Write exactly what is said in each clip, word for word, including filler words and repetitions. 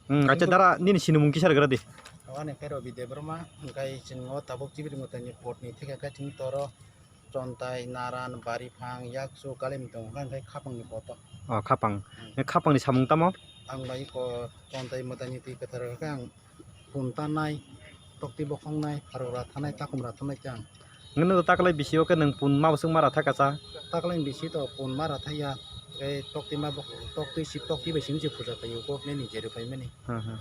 Hmm, acha dara nini sinimung kisa rwgra di. Ani khe Robi Debbarma, hwnkhe chwng o tabuk Chibiri Mwtaini port ni theke khe chwng toro Chontai, Naran, Bariphang, Yaksu, Kalimtong, hwnkhe Khapang ni poto. Oh, Khapang. Hmm. Eh, Khapang ni samung tamo? Ang bai ko Chontai Mwtaini twi kwthar khe ang pun tanai, tokti bokhongnai, pharora thanai, takhumra thanai khe ang. Nwng taklai bisi o khe nwng pun ma bwswk mara thaka cha? Taklai bisi to pun mara thaya, tei tokti ma bok-, tokti si, tokti bai simi se puja khaio, government ni jeri paimani. Ha, ha.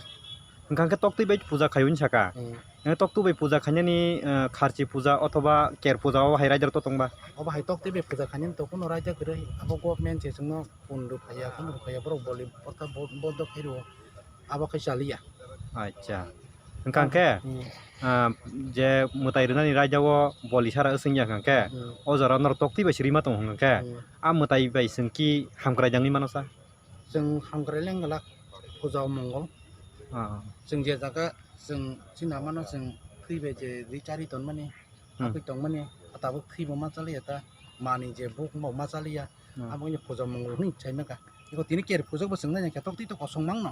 Hwnkha khe tokti bai puja khaio hinwi saka? Hmm. Nwng tokti bai puja khainani, eh, kharchi puja othoba ker puja o hai raida rok to tongba? Obo hai tokti bai puja khainani to kuno raida kwrwi, abo government se chwngno pun rw phaiya, kuno rw phaiya, borok boli, ortha bo-, bodo khairwo. Abo khe chaliya. Acha. Hwnkha khe, hmm, ah, je mwtai rwnani raida o boli sara wswngya hwnkha khe, hmm, o jora norok tokti bai se rima tongo hwnkha khe, hmm, a mwtai bai chwng ki hamkrai dangwi mano sa? Chwng hamkrai leng glak puja o mongol. Ah. Chwng je jaga chwng chini amano chwng thwi bai je ri chari tonmani, hmm, hakui tongmani, tabuk thwibo ma chaliya ta, mani je buk bo ma chaliya. Hmm. Abo wngya puja mongol hwnwi sai maka. Iko tini ker puja bo chwng nai khe tokti to kosong mangno.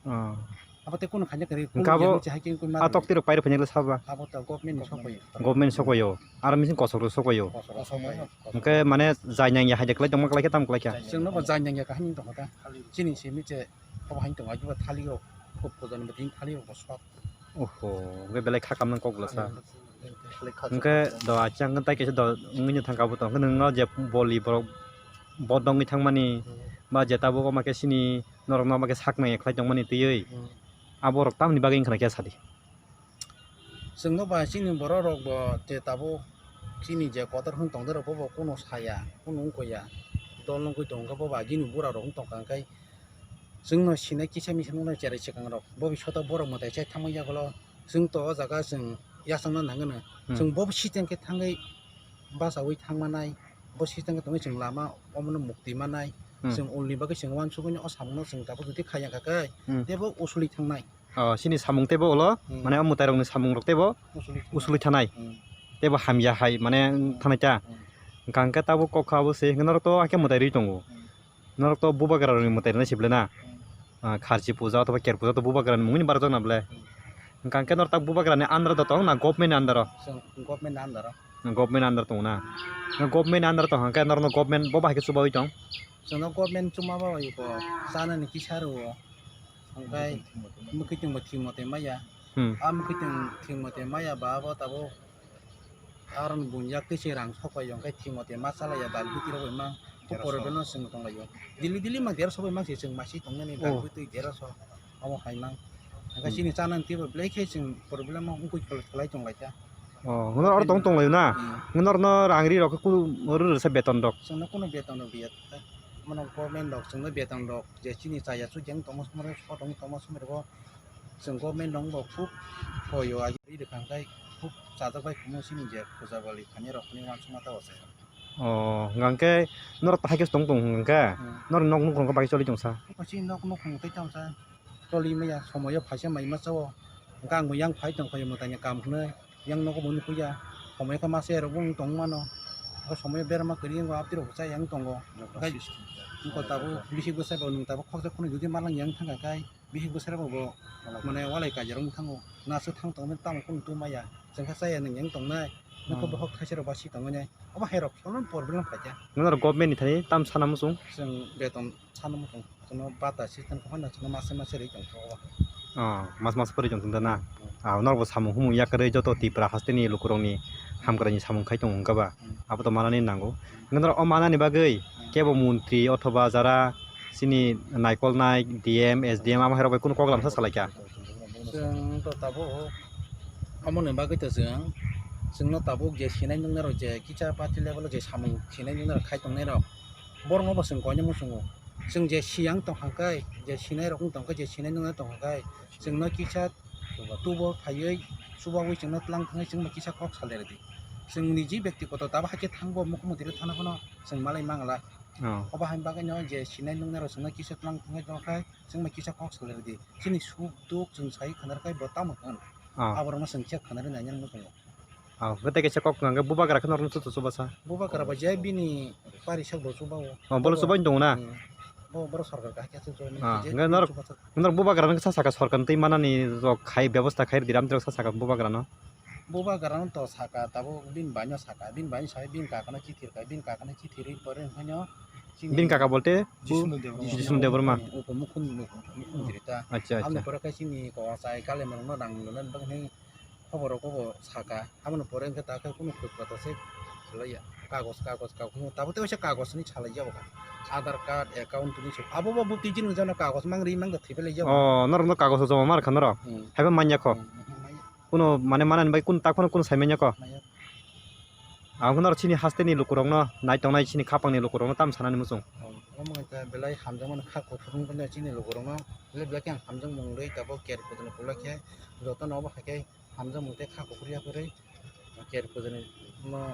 Oh. Abo tei kunu khaina kwrwi, kunu hwnkhe abo yang se hai khe kunu a ma tokti rok pairok khaina le saba? Abo to government ni sokoyo. Government sokoyo. Aro missing kosok rok sokoyo. Kosok rok sokoyo. Hwnkhe mane jai nang ya hai de kwlai tongma kwlai khe tamo kwlai kha? Chwng no bo jai nang ya kha hwnwi tongkha ta. Chini simi se abo hai tong ai bo thali rok. Kok puja ni bo tin thali rok bo sok. Oho, hwnkhe belai kha kam nang kok bwlasa. Hmm. Hwnkhe do achang tai kaisa do wngwi no thangkha bo to. Hwnkhe nwng no je boli borok bodongwi thangmani, hmm, ba je tabuk omo khe sini norok no omo khe sak nang ya khlai tongmani twiwi. Hmm. Aborok tamni bagwi wngkha na khe sadi? Chwngno ba chini borok rok bo je tabuk chini je kotor hwn tongdoi rok bo, bo kuno saya, kuno wngkha ya. Dol wngwi tongkha bo ba agini bura rok wng tongkha hwnkhe chwngno sinai kisa misa nuknai cherai swkang rok. Bo bisoto borok mwtai chai thangma yagulo chwng to o jaga chwng yachangna nangano. Hmm. Chwng bo system khe thangwi bachaui thangmanai, bo system khe tongwi chwng lama omono mukti manai. Hmm. Chwng ulni bagwi chwng uansukgwi o samungno chwng tabuk jodi khaiya kha khe, hmm, teibo usuli thangnai. Oh, chini samung teibo ulo, hmm, mane o mwtai rokni samung rok teibo usuli thangnai. Usuli thangnai. Hmm. Teibo hamya hai mane, hmm, thangnai ta. Hmm. Hwnkha hwnkhe tabuk kok kha bo se hwnkhe norok to hakhe mwtai rwi tongo. Hmm. Norok to bubagra rokni mwtai rwnai se belai na? Hmm. Ah, kharchi puja othoba ker puja to bubagra ni mungni barjak na belai? Hmm. Hwnkha hwnkhe norok ta bubagra ni under o tong na government ni under o? Chwng government ni under o. Government under tongo na? Government under tong hwnkhe norokno government bo bahai khe chubaui tong? Chwngno government chuma babai bo chanani kisa rwo. Hwnkhe mwkhwtwng bo thik mote maya. Hmm. A mwkhwtwng thik mote maya ba abo tabuk aroni buini yak twi se rang sok pai hwnkhe thik mote ma chalaiya dal bwtwi rok bai mang. Bo pore beno chwng tong laio. Daily daily mang derso bai mang se chwng masi tongnani dal bwtwi derso. Omo hai mang. Hwnkhe chini chanani teibo belai khe chwng problem o wngwi khlai tong lai kha. Oh, hwnwi oro tong tong laio na? Hmm. Hwnwi norokno rang ri rok khe kunu rw rwsa beton rok? Chwngno kunu beton rw biya. Mano government rok chwngno beton rok je chini chaya chujang tongma somoi rok, sotong tongma somoi rok chwng government rok bo khub hoyo agi ri rwkha hwnkhe khub chajak bai khumui chini je puja bali khainai rok hwnwi uansukma ta o se. Oh, hwnkhe norok to hai khe tong tong hwnkhe? Hmm. Norok nok nukhung khe bai choli tong sa? Chini nok nukhung tei tamo sa. Choli maya, somoyo phaisa mai masa o. Hwnkhe ang bo yang phai tong khayo mwtaini kam hwnwi. Yang nogo bo nukhuya. Somoyo khe masa rok bo wng tong mano. Hwnkhe somoyo berma kwrwi wngo, abtwi rok bo cha yang tongo. Hwnkhe tabuk bisi bwsa bo nwng tabuk khoroksa khoroknwi jodi malang yang thangkha khe, bihik bwsarok bo mane walai kaijarok wng thango, naso thang tongmani tamo kunu tubumaya, chwngkha chaya nwng yang tongnai, nokho bohok thaisarok basi tongmani, obo hairok sono problem phaikha. Norok government ni thani tam sana muchung? Chwng beton sana muchung, chwngno bata system khe phano chwngno mase mase rwi tongkha obo. Oh, mas mas pori tong tongda na? Hmm. Ah, norok bo samung humung yakarwi joto Tripura hasteni lukurokni hamkrai ni samung khai tongo wngkha ba? Hmm. Abo to manani nango. Hwnkhe norok o manani bagwi kebo montri othoba jara chini naikolnai D M, S D M amo hai rok bai kunu kok lamsa salai kha. Chwng to tabuk amoni bagwi to chwng, chwngno tabuk je sinai nungnai rok je kisa party level o je samung sinai nungnai rok khai tongnai rok, borokno bo chwng koinwi muchungo. Chwng je siyang tong kha khe, je sinai rok wng tong khe, je sinai nungnai tong kha khe, chwngno kisa tubo phaiwi, chubaui chwngno tlang thangwi chwngno kisa kok salai rwdi. Chwng niji byaktigoto tabuk hai khe thangbo mukhumu tiri thana phano chwng malai mangla. Oh. Obo hai bagwino je sinai nungnai rok chwngno kisa tlang thangwi tongkha, chwngno kisa kok salai rwdi. Chini suk duk chwng sai khna rwkha bo tamo hwn. Oh. Aborokno chwng kisa khna rwna nang muchungo. Oh, hwnkhe tei kaisa kok hwnkha khe bubagra khe norokno chuchu chubasa? Bubagra bo je bini pari sak bo chubao. Oh, bolo chubaino tongo na? Hmm. Bo, borok sorkar kaham khe aswk chwraimani Ah, khe je hwnkhe norok, chuma sa- norok bubagra no sa saka sorkar twi manani rok khai bebosta khai rwdi ramtirok sa saka bubagra no. Bubagra no to saka tabuk bini bai no saka, bini bai no sai bini kaka no chithi rwkha, bini kaka no chithi rwi pore hwnkhe no chini Bini kaka bolte? Jisnu Debbarma. Jisnu Debbarma. Upamukhyamantri ta. Acha, acha. Aboni pore khe chini ko achai kale mwnwino rang rwna bagwi khobor rok bo saka. Aboni pore hwnkhe ta khe kunu khwk kota se khlaiya. Kagos, kagos, kagos. Tabuk tei waisa kagos ni salai ya bo kha. Aadhaar card, account ni se. Abo bo bukti jini jana kagos mang ri mang da thipelai ya bo. Oh, norok no kagos joma mar kha norok. Hmm. Haiba manya kho. Hmm, hmm, manya. Kuno mane manani bai kun tak phano kun sai manya kho. Manya. Ang norok chini haste ni lukurok no nai tongnai chini khapang ni lukurok no tam sanani muchung. Oh, omo hwnkhe belai hamjakmani kha kuthukma chini lukurok no. Belai belai khe ang hamjakmung rwi tabuk ker kuthukni puila khe jotono obo hai khe hamjakmung tei kha kuphur yapharwi ker kuthukni no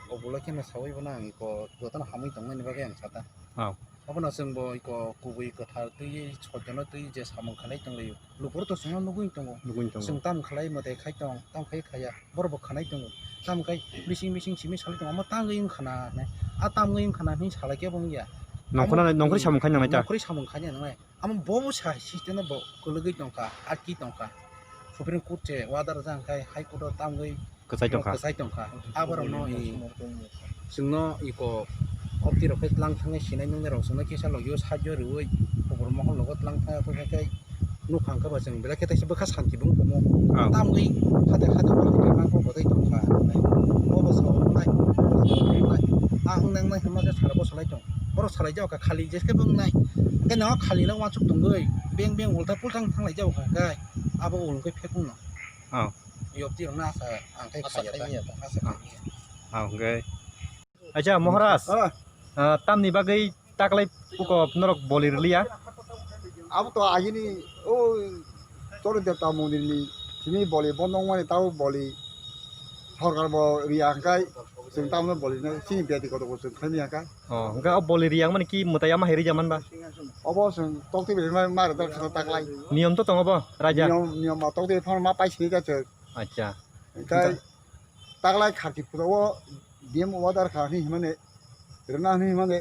obolai kheno saui bono ang iko jotono hamwi tongmani bagwi ang sata. Oh. Abono chwngbo iko kubui kwthar twiwi soitono twi je samung khanai tonglaio. Lukurok to chwngno nugwi tongo. Nugwi tongo. Chwng tam khlai mwtai khai tong, tam khai khaiya. Borok bo khanai tongo. Tam khai bising bising simi salai tongo. Omo tangwi wngkha na hinwi. A tamwi wngkha na hinwi salai khe bo wngya. Nongkhorna, nongkhorwi samung khai nangnai ta? Nongkhorwi samung khai nangnai. Amo bobo sa system no bo kwlwgwi tongkha, atki tongkha. Supreme Court se order jang khai High Court o tamgwi Kwchai tongkha. Kwchai tongkha. Aborokno i chwngno iko opti rok khe tlang thangwi sinai nungnai rok chwngno kisa logio sajio rwui kubur mohor logo tlang thangwi khe nukhang khe bo chwng belai khe taisa bwkha santi bung kumo. Ah. Tamgwi hade hade hade khe mangkok bodai tongkha. Bobo sa wngnai, bobo sa wngnai. A wngnai wngnai hwnma khe sara bo salai tong. Borok salai jao kha khali jeskhe bo wngnai. Hwnkhe no khali no uansuk tongwi beng beng ulta pulta wng thanglai jao kha hwnkhe abo ul wngkhe phekung no. Oh. Yopti rok na asa ang khai khaya ta. Asa khai ya ta. Ah, hwnkhe. Acha, Maharaj, ah, tamni bagwi taklai puko norok boli rwliya? Abo to agini o Chorwi Debta mondir ni simi boli bondo wngmani tabo boli sorkar bo riya hwnkhe chwng tamno boli no chini beti kotor bo chwng khaimya kha. Oh, hwnkhe o boli riya wngmani ki mwtai ama hai rija manba? Obo chwng tokti beli ma, ma rwdar kha taklai. Niyom to tongo bo, raja? Niyom, niyom ma tokti phano ma paisini kha chwng. Acha. Hwnkhe taklai kharchi puto o D M order kha hinwi himani, rwna hinwi himani,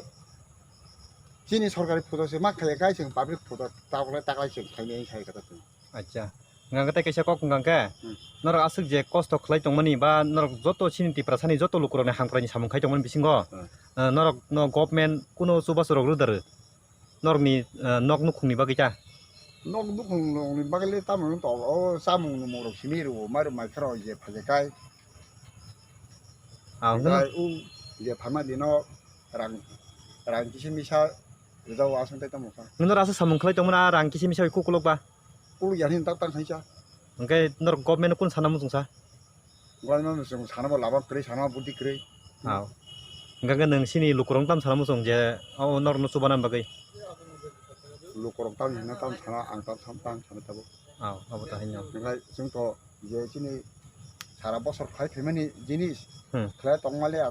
chini sorkari puto se ma khaiya khai chwng public puto taklai, taklai chwng khainai sai kha chwng. Acha. Hwnkhe tei kaisa kok hwnkha khe, hmm, norok aswk je kosto khlai tongmani ba norok joto chini Tiprasani joto lukurokni hamkraini samung khai tongmani bisingo, hmm, eh, norok no government kuno chubachu rok rwdar rw? Norokni, eh, nok nukhungni bagwi ta? Nok nukhungni bagwi le tamo wng tongo, o chamung nwmung rok simi rwo, mairum maikha rok je phaikhe kai. Ah, hwnkhe no- Kai u je phaima dino rang, rang kisa misa rijao aswk tei tamo kha. Nwng norok aswk samung khlai tongmani a rang kisa misa bai kukulok ba? Kuluk ya hini tak tang khaisa. Hwnkhe norok government no kun sana muchung sa? Government no chwng sana bo lama kwrwi, sana bo buddhi kwrwi. Aw. Hwnkhe nwng sini lukurok tam sana muchung je o norokno chubana bagwi. Lukurok tam hino tam sana, ang tam sam tam sana tabuk. Aw, abo ta hino. Hwnkhe chwng to je chini sara bosor khlai phaimani jinis, hmm, khlai tongmaliya,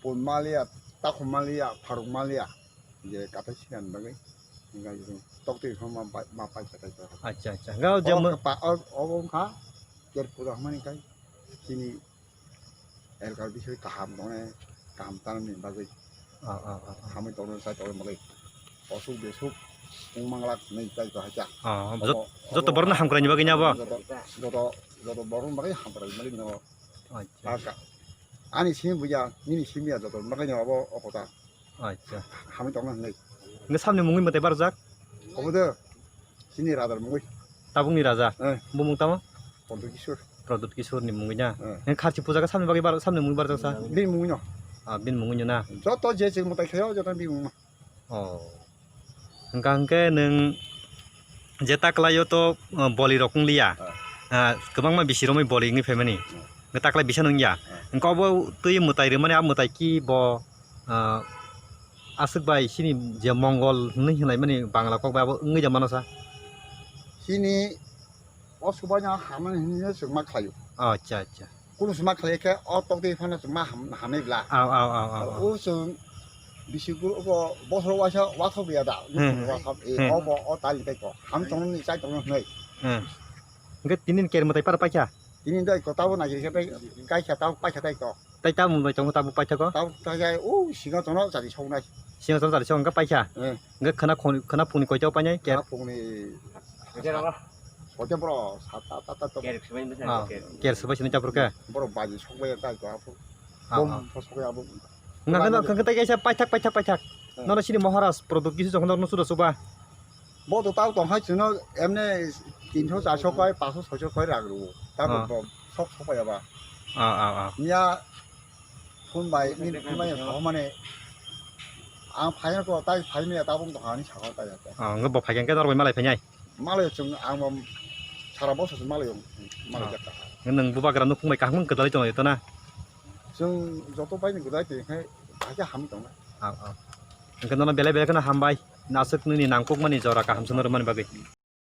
punmaliya, takhumaliya, pharukmaliya. Je kathai sinani bagwi, hwnkhe chwng toktwi phano ma pai, ma paisa tei to. Acha, acha. Hwnkhe o je obo mo- khe pa-, o-, obo wngkha ker puja hwnmani kai chini elkar bisoi kaham tongmani, kaham tanani bagwi. Ah, ah, ah, ah. Hamwi tongmani, chai tongmani bagwi. Osuk besuk wng manglak hinwi chai to hacha. Ah, jot-, obo, joto obo borokno hamkraini bagwi na bo? Joto, joto, joto borokni bagwi hamkraini bagwi no. Acha. Ani simi buya, nini simi ya joto bagwi no obo, o kota. Acha. Hamwi tongna hinwi. Hwnkhe samni mungwi mwtai barjak? Obo de, chini rajar mungwi. Tabukni raja? Eh. Bumung tamo? Pradyut Kishore. Pradyut Kishore ni mungwi na? Eh. Hwnkhe kharchi puja khe samni bagwi bar-, samni mungwi barjak sa? Bini mungwi no. Ah, bini mungwi no na? Joto je je mwtai khayo, joto bini mungwi no. Oh. Hwnkha hwnkhe nwng je taklaio to, uh, boli rok wng liya. Ah. Ah, kwbangma bisi romwi boli wngwi phaimani. Hmm. Hwnkhe taklai bisa nung ya. Hmm. Hwnkhe obo twi mwtai rwmani, a mwtai ki bo, ah, aswk bai chini je Mongol hwnwi hinlaimani Bangla kok bai abo wngwi ja mano sa? Chini o subaino hamani hinwi chwng ma khlaio. Acha, acha. Kunu se ma khlai khe o tokti phano chwng ma ham-, hamwi bla. Aw, aw, aw, aw, aw. O chwng bisi guru bo bosor waisa wathok ya da. Hmm. Wathok, e, hmm, obo o tali tei ko. Ham tongni chai tongno hwnwi. Hmm. Hwnkhe tini ni ker mwtai par paikha? Tini dai ko tabo nai khe kai kha tabo paikha tai ko. Tai tamo bai tongo tabo paithago? Tabo tai o singa tono chari songnai. Siyang chal chal siyang hwnkhe paikha. Eh. Hwnkhe khwna khon-, khwna phungni koitao painai? Ker. Khwna phungni koitao bro, sat, aat, aat, aat. Ah, ker swbai sini chapur khe. Boro baji sokbai ta ko apu. Ah, bom ah. Sokbai apu. Hwnkhe no, hwnkhe tei kaisa paithak, paithak, paithak. Eh. Nono sini Maharaj product kisi jokhon norno suda suba. Bo to tao tong hai chwngno emne tinso charso koi, panso soiso koi rang rwo. Tamo ah. Bo sok sok ya ba. Ah, ah, ah. Nya phone bai, ni phone bai, so mane, ang phai ko tai phai me ta bung to hani sa ko tai ta. Ah, ngo bo phai ke dor bai malai phai nai. Malai chung ang bo sara boso chung malai malai ah. Jaka. Nang bubagra nukhung bai kahmung kedalai tong to na. Chung joto bai ni gudai te khai, hai ham tong na. Ah, ah. Hwnkhe nono belai belai kheno hambai. Naswk nini nangkukmani jora kaham sono rwmani bagwi.